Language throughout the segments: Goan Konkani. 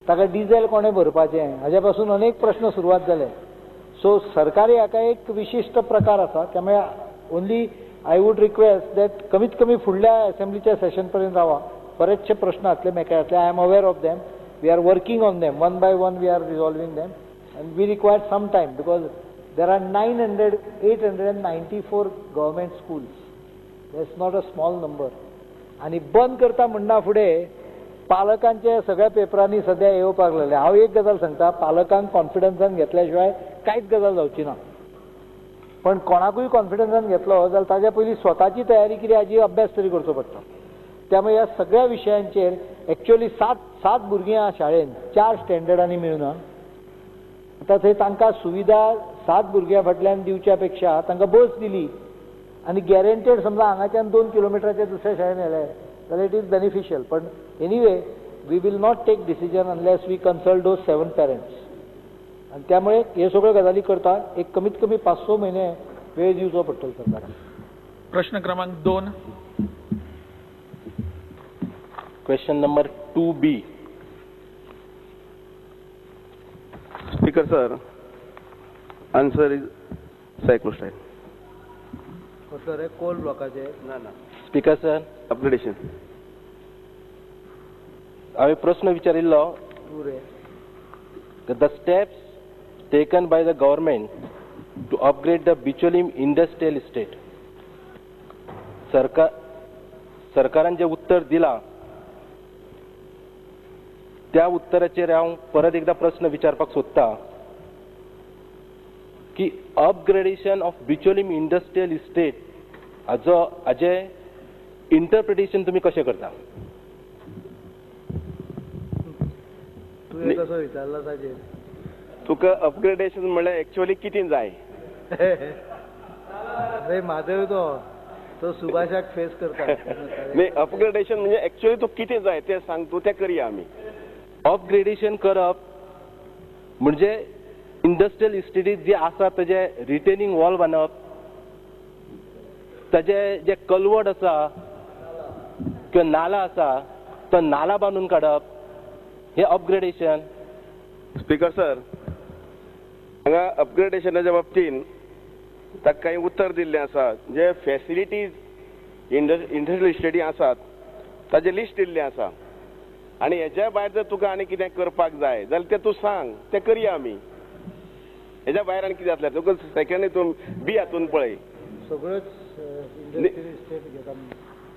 ताका डिझेल कोणें भरपाचें, हाज्या पासून अनेक प्रश्न सुरवात जाले. सो सरकारी हाका एक विशिश्ट प्रकार आसा. त्यामुळे only I would request that कमीत कमी फुडल्या असेंब्लीच्या सेशन पर्यंत रावा. बरेचशे प्रश्न आसले मेकळे आसले, I am aware of them, we are working on them, one by one we are resolving them and we require some time because there are 894 government schools. That's not a small number. आनी बंद करता म्हणना फुडें पालकांचे सगळ्या पेपरांनी सद्या येवपाक लागले. हांव एक गजाल सांगता, पालकांक कॉन्फिडन्सान घेतल्या शिवाय कांयच गजाल जावची ना. पण कोणाकूय कॉन्फिडन्सान घेतलो जाल्यार ताज्या पयलीं स्वताची तयारी कितें हाजी अभ्यास तरी करचो पडटा. त्यामुळे ह्या सगळ्या विशयांचेर एक्च्युअली 7 भुरगीं आहा शाळेन, 4 स्टँडर्डांनी मेळून. आतां थंय तांकां सुविधा 7 भुरग्यां फाटल्यान दिवच्या पेक्षा तांकां बस दिली आनी गॅरंटेड समजा हांगाच्यान 2 किलोमिटराच्या दुसऱ्या शाळेन व्हेले जाल्यार it is beneficial. पण anyway we will not take decision unless we consult those 7 parents. आनी त्यामुळे हे सगळ्यो गजाली करता एक कमीत कमी 5-6 म्हयने वेळ दिवचो पडटलो सरकाराक. प्रश्न क्रमांक 2. Question number 2B. Speaker sir, answer is cyclostyle. कसलो रे, कोल ब्लॉकाचे? ना ना. Speaker sir, upgradation. हांवें प्रश्न विचारिल्लो, the steps taken by the government to upgrade the Bicholim industrial estate. सरकारान जें उत्तर दिलां त्या उत्तराचेर हांव परत एकदा प्रश्न विचारपाक सोदता की upgradation of Bicholim industrial estate हाजो हाजें इंटरप्रिटेशन तुमी कशें करता? तुवें कसो विचारला ताजेर? तुका अपग्रेडेशन म्हणल्यार एक्चुअली कितें जाय? अरे माधव, तो सुभाषाक फेस करता. न्ही, अपग्रेडेशन म्हणजे एक्चुअली तूं कितें जाय तें सांग, तूं तें करया आमी. अपग्रेडेशन करप म्हणजे इंडस्ट्रियल इस्टेटीत जे आसा ताजे रिटेनिंग वॉल बांदप, ताजे जे कलवट आसा किंवा नाला आसा तो नाला बांदून काडप, हे अपग्रेडेशन. स्पीकर सर, हांगा अपग्रेडेशनाच्या बाबतीन ताका कांय उत्तर दिल्लें आसा. जे फॅसिलिटीज इंडस्ट्रियल इस्टेटी आसात ताजें लिस्ट दिल्लें आसा आनी हेज्या भायर जर तुका आनी कितें करपाक जाय जाल्यार तें तूं सांग, तें करया आमी. हेज्या भायर आनी कितें जातलें तुका सेकंड हितून बी हातून पळय, सगळ्योच इंडस्ट्रियल इस्टेट घेता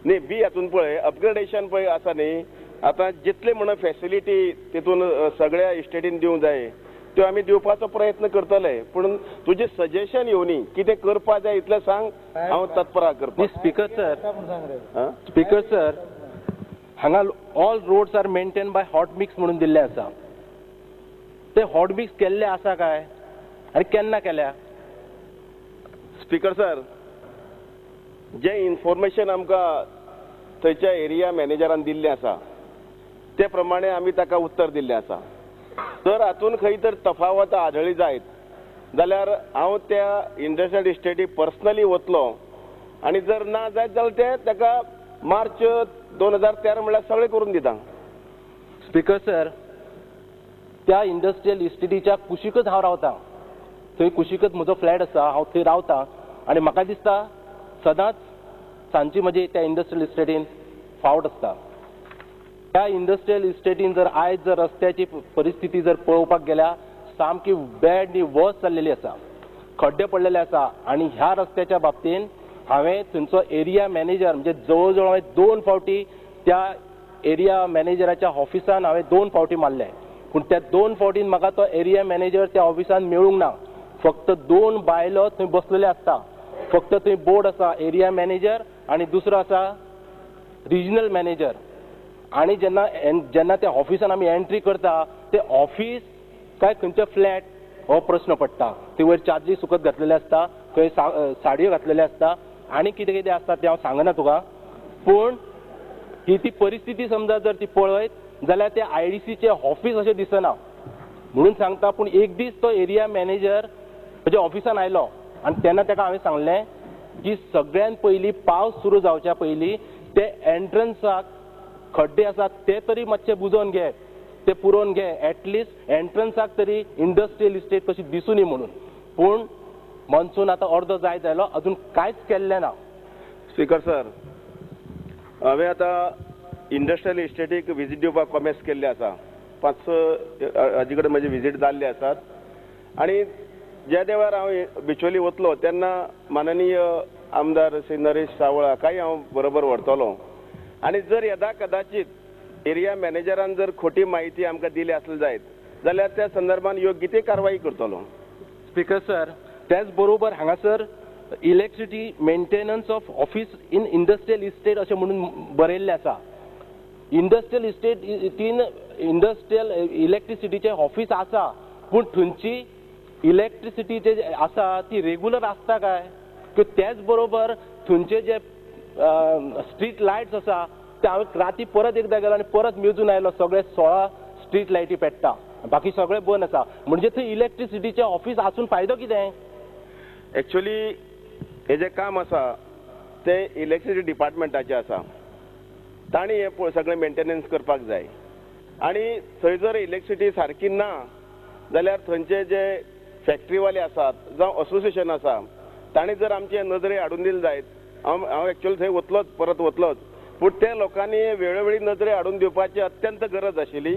न्ही, बी हातून पळय अपग्रेडेशन पळय आसा न्ही. आतां जितले म्हणून फॅसिलिटी तितून सगळ्या इस्टेटीन दिवंक जाय त्यो आमी दिवपाचो प्रयत्न करतले. पूण तुजें सजेशन येवनी कितें करपा जाय इतलें सांग, हांव तत्परा करपा. स्पीकर सर, स्पीकर सर, हांगा all roads are maintain by hot mix म्हणून दिल्लें आसा. ते हॉट मिक्स केल्ले आसा काय आनी केन्ना केल्या? स्पीकर सर, जें इन्फॉर्मेशन आमकां थंयच्या एरिया मॅनेजरान दिल्लें आसा ते प्रमाणे आमी ताका उत्तर दिल्लें आसा. जर हातून खंय तर तफावत आदळी जायत जाल्यार हांव त्या इंडस्ट्रियल इस्टेटी पर्सनली वतलो आनी जर ना जायत जाल्यार ते ताका मार्च 2013 म्हणल्यार सगळें करून दिता. स्पीकर सर, त्या इंडस्ट्रियल इस्टेटीच्या कुशीकच हांव रावता. थंय कुशीकच म्हजो फ्लॅट आसा, हांव थंय रावता आनी म्हाका दिसता सदांच सांजची म्हजी त्या इंडस्ट्रियल इस्टेटीन फावट आसता. त्या इंडस्ट्रियल इस्टेटीन जर आयज जर रस्त्याची परिस्थिती जर पळोवपाक गेल्यार सामकी बॅड नी वर्स जाल्लेली आसा, खड्डे पडलेले आसा. आनी ह्या रस्त्याच्या बाबतीन हांवें थंयचो एरिया मॅनेजर म्हणजे जवळ जवळ हांवें 2 फावटी त्या एरिया मॅनेजराच्या ऑफिसान हांवें 2 फावटी मारले. पूण त्या 2 फावटीन म्हाका तो एरिया मॅनेजर त्या ऑफिसान मेळूंक ना. फक्त 2 बायलो थंय बसलेले आसता. फक्त थंय बोर्ड आसा एरिया मॅनेजर आनी दुसरो आसा रिजनल मॅनेजर. आनी जेन्ना जेन्ना त्या ऑफिसान आमी एंट्री करता ते ऑफिस काय खंयचें फ्लॅट हो प्रश्न पडटा. थंय वयर चादरी सुकत घातलेले आसता, खंय साडयो घातलेले आसता आनी कितें कितें आसता तें हांव सांगना तुका. पूण ही ती परिस्थिती समजा जर ती पळयत जाल्यार ते आयडीसीचें ऑफिस अशें दिसना म्हणून सांगता. पूण एक दीस तो एरिया मॅनेजर म्हज्या ऑफिसान आयलो आनी तेन्ना ताका हांवें सांगलें की सगळ्यान पयलीं पावस सुरू जावच्या पयलीं ते एंट्रन्साक खड्डे आसात ते तरी मातशे बुजोवन घे. ते पुरोवन घे, एटलिस्ट एंट्रन्साक तरी इंडस्ट्रियल इस्टेट कशी दिसूं न्ही म्हणून. पूण मॉन्सून आतां अर्दो जायत जालो, अजून कांयच केल्लें ना. स्पीकर सर, हांवें आतां इंडस्ट्रियल इस्टेटीक विजीट दिवपाक कॉमेस केल्ले आसा. 5-6 हाजे कडेन म्हजे विजीट जाल्ले आसात आनी ज्या देवार हांव बिचोली वतलो तेन्ना माननीय आमदार श्री नरेश सावळ हाकाय हांव बरोबर व्हरतलो. आनी जर यदा कदाचित एरिया मॅनेजरान जर खोटी म्हायती आमकां दिली आसली जायत जाल्यार त्या संदर्भान योग्य ती कारवाई करतलो. स्पीकर सर, त्याच बरोबर हांगासर electricity maintenance of office in industrial estate अशें म्हणून बरयल्लें आसा. इंडस्ट्रियल इस्टेट तीन इंडस्ट्रियल इलेक्ट्रिसिटीचें ऑफीस आसा, पूण थंयची इलेक्ट्रिसिटी जे आसा ती रेगुलर आसता काय? त्याच बरोबर थंयचे जे स्ट्रीट लायट्स आसा ते हांवें राती परत एकदां गेलो आनी परत मेजून आयलो, सगळे 16 स्ट्रीट लायटी पेट्टा, बाकी सगळे बंद आसा. म्हणजे थंय इलेक्ट्रिसिटीचें ऑफीस आसून फायदो कितें? एक्चुअली हे जें काम आसा तें इलेक्ट्रिसिटी डिपार्टमेंटाचें आसा, तांणी हें सगळें मेंटेनन्स करपाक जाय. आनी थंय जर इलेक्ट्रिसिटी सारकी ना जाल्यार थंयचे जे फॅक्टरीवाले आसात जावं असोसिएशन आसा तांणी जर आमचे नदरे हाडून दिले जायत, हांव एक्चुअली थंय वतलोच, परत वतलोच, पूण त्या लोकांनी वेळोवेळी नदरे हाडून दिवपाची अत्यंत गरज आशिल्ली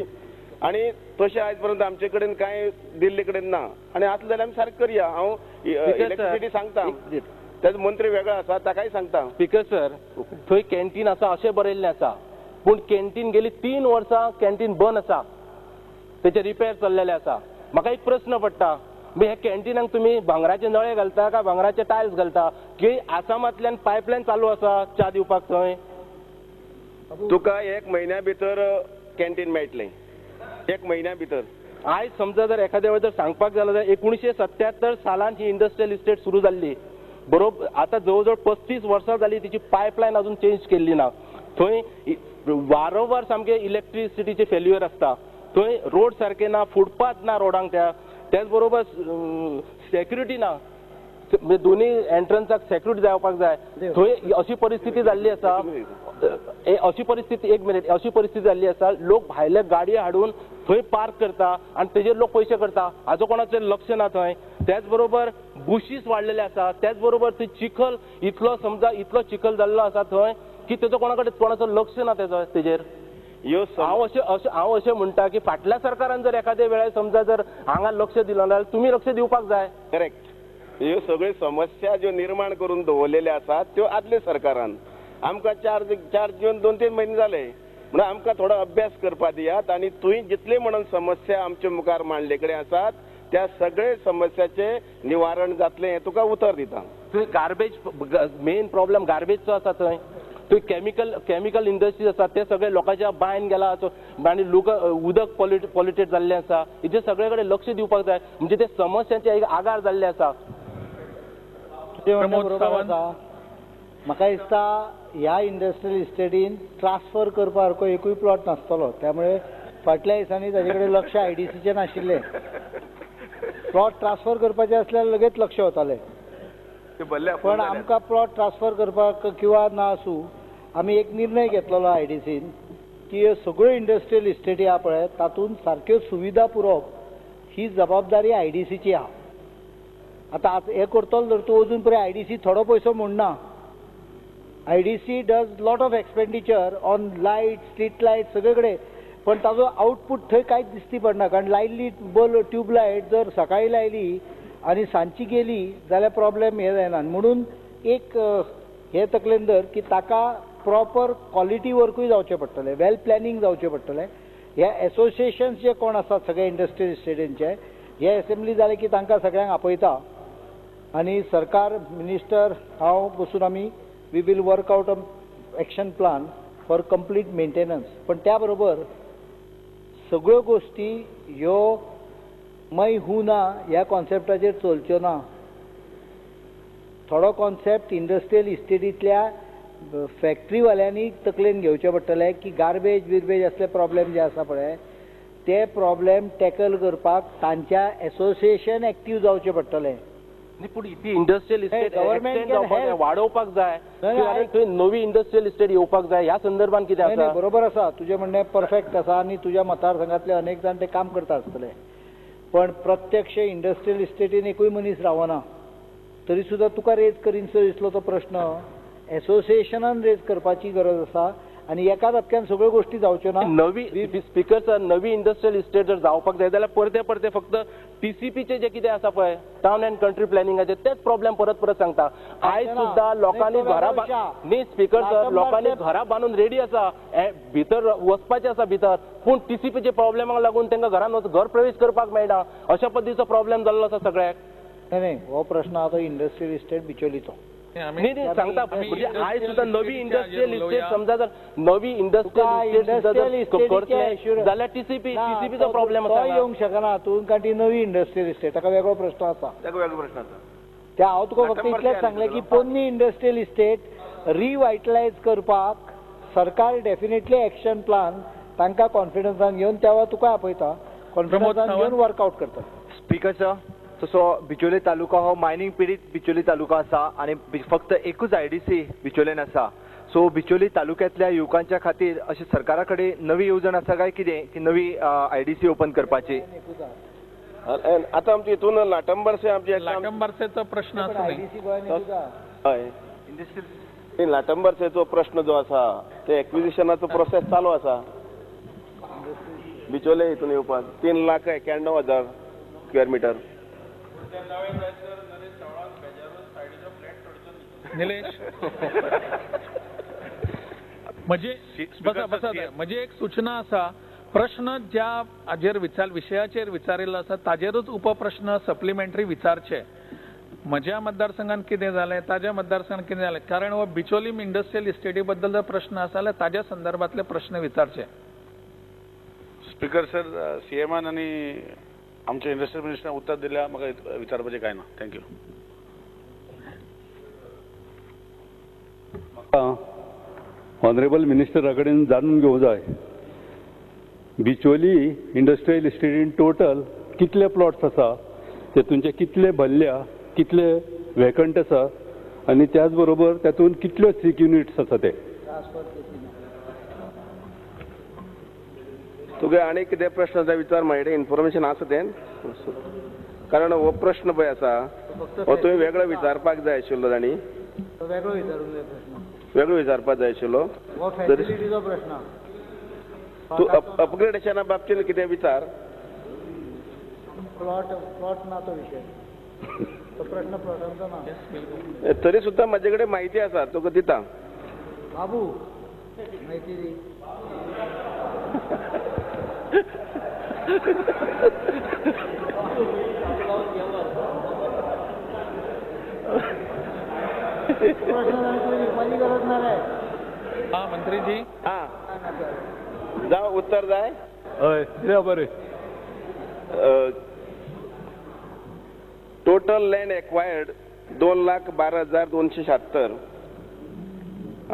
आनी तशें आयज पर्यंत आमचे कडेन कांय दिल्ले कडेन ना. आनी आसलें जाल्यार आमी सारकें करया. हांव इलेक्ट्रिसिटी सांगता, तेजो मंत्री वेगळो आसा ताकाय सांगता. स्पीकर सर, थंय कॅन्टीन आसा अशें बरयल्लें आसा, पूण कॅन्टीन गेली 3 वर्सां कॅन्टीन बंद आसा, तेचे रिपेर चल्लेले आसा. म्हाका एक प्रस्न पडटा, ह्या कॅन्टिनाक तुमी भांगराचे नळे घालता काय भांगराचे टायल्स घालता की आसामांतल्यान पायपलायन चालू आसा च्या दिवपाक थंय? तुका 1 म्हयन्या भितर कॅन्टीन मेळटलें, 1 म्हयन्या भितर. आयज समजा जर एखाद्या वेळार जर सांगपाक जालें जाल्यार 1977 सालान ही इंडस्ट्रियल इस्टेट सुरू जाल्ली, बरोबर? आतां जवळ जवळ 35 वर्सां जाली तिची पायपलायन अजून चेंज केल्ली ना. थंय वारंवार सामकें इलेक्ट्रिसिटीचे फेल्युअर आसता, थंय रोड सारके ना, फुटपाथ ना रोडांक त्या, त्याच बरोबर सेक्युरिटी ना, दोन्ही एंट्रन्साक सेक्युरिटी जावपाक जाय. थंय अशी परिस्थिती जाल्ली आसा, अशी परिस्थिती, एक मिनिट, अशी परिस्थिती जाल्ली आसा, लोक भायले गाडयो हाडून थंय पार्क करता आनी तेजेर लोक पयशे करता, हाजो कोणाचेर लक्ष ना थंय. त्याच बरोबर बुशीस वाडलेले आसा, त्याच बरोबर थंय चिखल इतलो, समजा इतलो चिखल जाल्लो आसा थंय की तेजो कोणा कडेन कोणाचो लक्ष ना तेजो तेजेर. हांव अशें म्हणटा की फाटल्या सरकारान जर एखाद्या वेळार समजा जर हांगा लक्ष दिलो जाल्यार तुमी लक्ष दिवपाक जाय. करेक्ट. ह्यो सगळ्यो समस्या ज्यो निर्माण करून दवरलेल्यो आसात त्यो आदल्या सरकारान. आमकां चार्ज घेवन 2-3 म्हयने जाले, म्हणून आमकां थोडो अभ्यास करपा दियात आनी तुवें जितले म्हणून समस्या आमच्या मुखार मांडले कडेन आसात त्या सगळे समस्याचें निवारण जातलें हें तुका उतर दिता. थंय गार्बेज मेन प्रॉब्लम गार्बेजचो आसा, थंय थंय केमिकल इंडस्ट्रीज आसा, ते सगळे लोकांच्या बांयन गेला आनी लोक उदक पॉल्युटेड जाल्लें आसा. हेजे सगळे कडेन लक्ष दिवपाक जाय, म्हणजे ते समस्यांचे एक आगार जाल्ले आसा. म्हाका दिसता ह्या इंडस्ट्रियल इस्टेटीन ट्रान्सफर करपा सारको एकूय प्लॉट नासतलो, त्यामुळे फाटल्या दिसांनी ताजे कडेन लक्ष आयडीसीचें नाशिल्लें. प्लॉट ट्रान्सफर करपाचें आसल्यार लगेच लक्ष वतालें, पण आमकां प्लॉट ट्रान्सफर करपाक किंवा ना आसूं, आमी एक निर्णय घेतलेलो आयडीसीन की सगळ्यो इंडस्ट्रियल इस्टेटी आहा पळय तातूंत सारक्यो सुविधा पुरोवप ही जबाबदारी आयडीसीची आहा. आतां हें करतलो जर तूं अजून पर्यंत आयडीसी थोडो पयसो म्हणना. IDC does lot of expenditure on light, street light सगळे कडेन, पण ताजो आउटपूट थंय कांयच दिसती पडना, कारण लायल्ली बल्ब ट्यूबलायट जर सकाळी लायली आनी सांजची गेली जाल्यार प्रॉब्लेम हे जायना. म्हणून एक हे तकलेन धर की ताका प्रॉपर क्वॉलिटी वर्कूय जावचें पडटलें, वेल प्लॅनिंग जावचें पडटलें. ह्या एसोसिएशन्स जे कोण आसात सगळे इंडस्ट्रियल इस्टेटींचे, हे एसेंब्ली जाले की तांकां सगळ्यांक आपयता आनी सरकार, मिनिस्टर, हांव बसून आमी we will work out a action plan for complete maintenance. पण त्या बरोबर सगळ्यो गोष्टी ह्यो मै हूं ना ह्या कॉन्सेप्टाचेर चलच्यो ना. थोडो कॉन्सेप्ट इंडस्ट्रियल इस्टेटींतल्या फॅक्टरीवाल्यांनी तकलेन घेवचें पडटलें की गार्बेज बिर्बेज असले प्रॉब्लेम जे आसा पळय ते प्रॉब्लेम टॅकल करपाक तांच्या एसोसिएशन एक्टीव जावचें पडटलें. पूण ती इंडस्ट्रियल इस्टेट वाडोवपाक जाय, थंय नवी इंडस्ट्रियल इस्टेट येवपाक जाय, ह्या संदर्भात कितें आसा? बरोबर आसा तुजें म्हणणें, परफेक्ट आसा आनी तुज्या मतदारसंघातले अनेक जाण ते काम करता आसतले, पण प्रत्यक्ष इंडस्ट्रियल इस्टेटीन एकूय मनीस रावना, तरी सुद्दां तुका रेज करीनसो दिसलो तो प्रश्न एसोसिएशनान रेज करपाची गरज आसा आनी एका धपक्यान सगळ्यो गोष्टी जावच्यो ना. नवी स्पीकर सर, नवी इंडस्ट्रियल इस्टेट जर जावपाक जाय जाल्यार परते परते फक्त टीसीपीचे जे कितें आसा पळय टावन अँड कंट्री प्लॅनिंगाचे तेच प्रॉब्लेम परत परत सांगता. आयज सुद्दां लोकांनी घरां न्ही स्पीकर सर, लोकांनी घरां बांदून रेडी आसा, भितर वचपाचें आसा भितर, पूण टीसीपीचे प्रॉब्लेमाक लागून तांकां घरान घर प्रवेश करपाक मेळना, अशा पद्दतीचो प्रॉब्लेम जाल्लो आसा सगळ्याक. न्ही हो प्रश्न आतां इंडस्ट्रियल इस्टेट बिचोलीचो न्ही सांगता, म्हणजे आयज सुद्दां नवी इंडस्ट्रियल इस्टेट समजा जर नवी इंडस्ट्रियल इस्टेट करतले जाल्यार टीसीपीचो प्रॉब्लेम आसा, येवंक शकना हातूंत, कारण ती नवी इंडस्ट्रियल इस्टेट, ताका वेगळो प्रश्न आसा, ताका वेगळो प्रश्न आसा. ते हांव तुका फक्त इतलेंच सांगलें की पोन्नी इंडस्ट्रियल इस्टेट रिवायटलायज करपाक सरकार डेफिनेटली एक्शन प्लान तांकां कॉन्फिडन्सान घेवन त्या वेळार तुका आपयता, कॉन्फिडन्सान घेवन वर्कआवट करता. स्पीकर सर, तसो बिचोले तालुका हो मायनींग पिडीत बिचोली तालुका आसा आनी फक्त एकूच आयडीसी बिचोलेन आसा. सो बिचोली तालुक्यांतल्या युवकांच्या खातीर अशें सरकारा कडेन नवी येवजण आसा काय कितें की नवी आयडीसी ओपन करपाची? आतां आमचे हितून लाटंबार्से, आमचे लाटंबार्सेचो प्रश्न आसा, हय लाटंबार्सेचो प्रश्न जो आसा ते एक्विजिशनाचो प्रोसेस चालू आसा. बिचोले हितून येवपाक 3,91,000 स्क्वेअर मिटर. निलेश, म्हणजे बसा बसा, म्हणजे एक सूचना आसा, प्रश्न ज्या हाजेर विशयाचेर विचारिल्लो आसा ताजेरूच उपप्रश्न सप्लिमेंटरी विचारचे. म्हज्या मतदारसंघात कितें जालें, ताज्या मतदारसंघात कितें जालें, कारण हो बिचोलीम इंडस्ट्रियल इस्टेटी बद्दल जर प्रश्न आसा जाल्यार ताज्या संदर्भातले प्रश्न विचारचे. स्पीकर सर, सीएमान आनी आमच्या इंडस्ट्रियल मिनिस्टरान उत्तर दिल्या, म्हाका विचारपाचें कांय ना. Thank you. म्हाका ऑनरेबल मिनिस्टरा कडेन जाणून घेवंक जाय, बिचोली इंडस्ट्रियल इस्टेटीन टोटल कितले प्लॉट्स आसा, तेतूंचे कितले भरल्या, कितले वेकंट आसा आनी त्याच बरोबर तातूंत कितल्यो सीक युनिट्स आसा ते. तुगे आनी कितें प्रश्न जाय विचार, म्हाजे इन्फॉर्मेशन आसा तें, कारण हो प्रश्न पळय आसा हो तुवें वेगळो विचारपाक जाय आशिल्लो, तांणी वेगळो विचारूंक जाय प्रश्न, वेगळो विचारपाक जाय आशिल्लो. हो फॅसिलिटीचो प्रश्न, तूं अपग्रेडेशना बाबतींत कितें विचार, प्लॉट प्लॉट ना तो विशय, तो प्रश्न प्लॉटांचो ना. तरी सुद्दां म्हाजे कडेन म्हायती आसा, तुका दिता. बाबू म्हायती दी. प्रश्न गरज ना रे. हा मंत्रीजी, हा जावं उत्तर जाय. हय कितें बरें. टोटल लँड एक्वायर्ड 2,12,276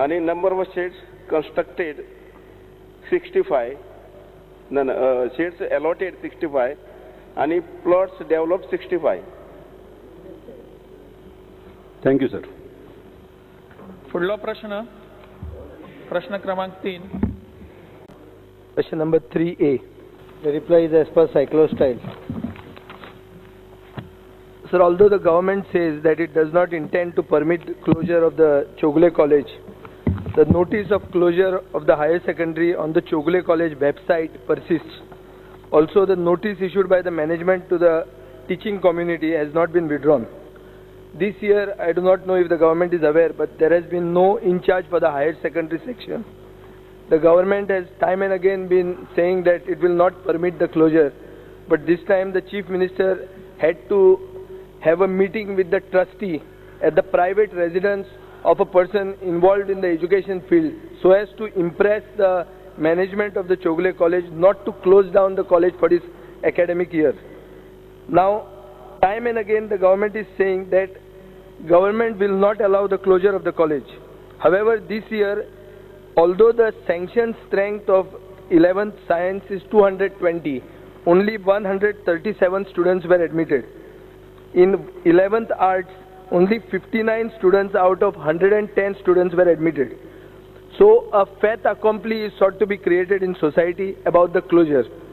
आनी नंबर ऑफ शेड्स कन्स्ट्रक्टेड 65, ना ना शेड्स एलॉटेड 65 आनी plots developed 65. Thank you sir. फुडलो प्रश्न, प्रश्न क्रमांक 3. Question number 3A. The reply is as per cyclostyle. Sir, although the government says that it does not intend to permit closure of the Chowgule College, the notice of closure of the higher secondary on the Chowgule College website persists. Also, the notice issued by the management to the teaching community has not been withdrawn. This year, I do not know if the government is aware, but there has been no in charge for the higher secondary section. The government has time and again been saying that it will not permit the closure, but this time the Chief Minister had to have a meeting with the trustee at the private residence of a person involved in the education field so as to impress the management of the Chowgule College not to close down the college for this academic year. Now, time and again the government is saying that government will not allow the closure of the college. However, this year, although the sanction strength of 11th science is 220, only 137 students were admitted. In 11th Arts, only 59 students out of 110 students were admitted. So a fait accompli is sought to be created in society about the closure.